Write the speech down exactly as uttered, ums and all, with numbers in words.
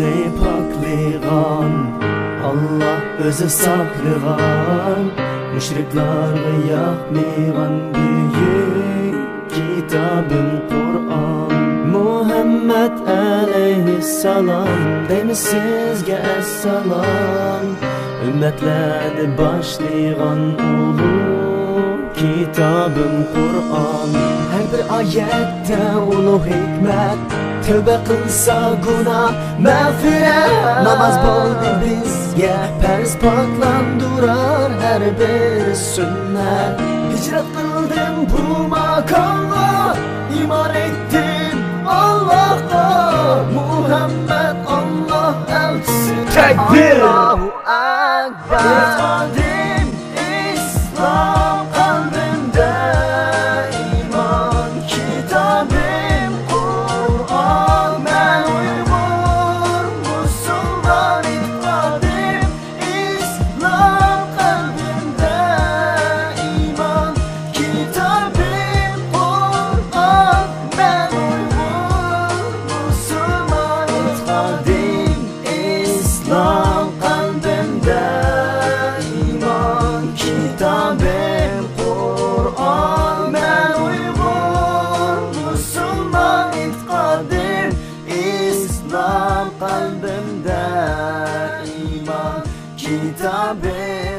پاكلىغان، ئاللا ئۆزى ساقلىغان، مۇشرىكلارغا ياقمىغان بۈيۈك كىتابىم قۇرئان. مۇھەممەد ئەلەيھىسسالام، دەيمىز سىزگە ئەسسالام. ئۈممەتلەرنى باشلىغان ئۇلۇغ كىتابىم قۇرئان. ھەر بىر ئايەتتە ئۇلۇغ ھېكمەت، تەۋبە قىلسا گۇناھ مەغپىرەت. ناماز بولدى بىزگە پەرز، پاكلاندۇرار ھەر بىر سۈننەت. ھىجرەت قىلدىم بۇ ماكانغا، ئىمان ئېيتتىم ئاللاھقا، مۇھەممەد ئاللاھ ئەلچىسى. تەكبىر! ئاللاھۇ ئەكبەر! ئېتىقادىم ئىسلام، قەلبىمدە ئىمان، كىتابىم قۇرئان. مەن ئۇيغۇر مۇسۇلمان، ئېتىقادىم ئىسلام، قەلبىمدە ئىمان، كىتابىم قۇرئان. مەن ئۇيغۇر مۇسۇلمان، ئېتىقادىم ئىسلام، قەلبىمدە ئىمان، كىتابىم قۇرئان. مەن ئۇيغۇر مۇسۇلمان، ئېتىقادىم ئىسلام، قەلبىمدە ئىمان، كىتابىم